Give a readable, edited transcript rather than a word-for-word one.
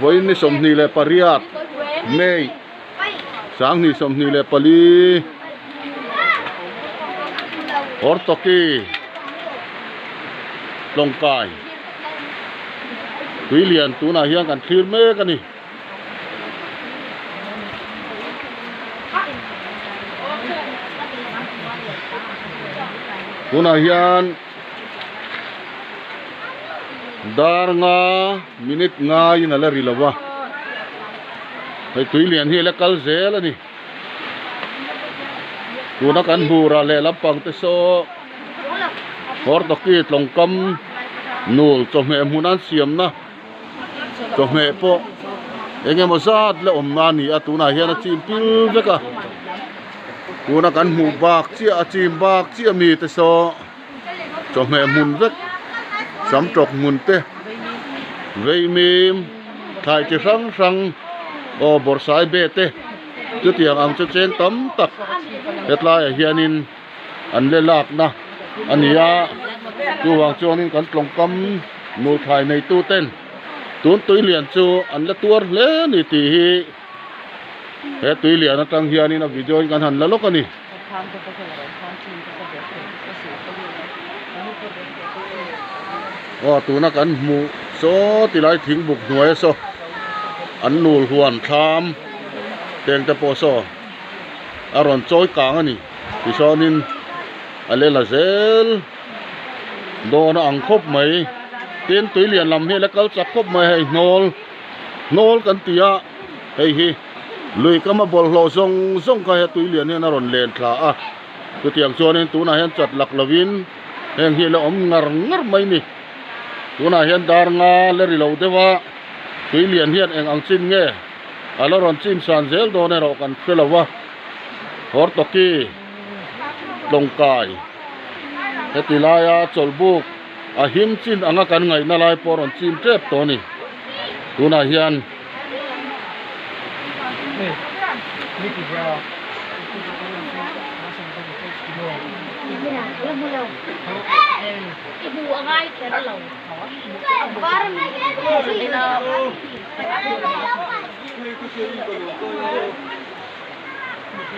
Vawiin ni 28 May 2024 Hortoki Tlawngkai tui lian tunah hian kan thlir mek a ni. Tunah hian dar nga minute ngaiin a la ri lo va hei tui lian hi a la kal zel a ni tuna kan hmuh rah leh lampang te saw Hortoki tlawngkam nul chawhmeh hmun an siamna. Chawhmeh pawh eng emaw zat la awm a ni a tunah hian a chim pil vek a tuna kan hmuh bak chiah a chim bak chiah mi te saw chawhmeh hmun vek sam tawk hmun te veimim thlai chi hrang hrang aw bawrhsai be te chutiang ang chu cheng tam tak hetlaiah hianin. an le lakna a ni a chuvang chuanin kan tlawngkam nulthlai neitu ten tun tui lian chu an la tuar hle a ni tih hi he tui lian atang hianin a video in kan han la lawk a ni. Aw tuna kan hmuh saw tilai thing buk hnuai a saw an nul huan thlam teng te pawh saw a rawn chawi kang a ni. Tichuanin a lela zel dawn a ang khawp mai tin tui lian lam hi a la kal chak khawp mai hei hnawl hnawl kan ti a hei hi lui kama bawlhhlawh zawng zawng kha he tui lian hian a rawn len thla a chutiang chuanin tunah hian chat lak lovin heng hi a la awm ngar ngar mai a ni tunah hian dar nga la ri lo deuh a tui lian hian eng ang chin nge a la rawn chim san zel dawn erawh kan hre lo va. Hortoki Tlawngkai heti laia chawlhbuk a him chin anga kan ngaihna lai pawh a rawn chim tep tawh a ni tunah hian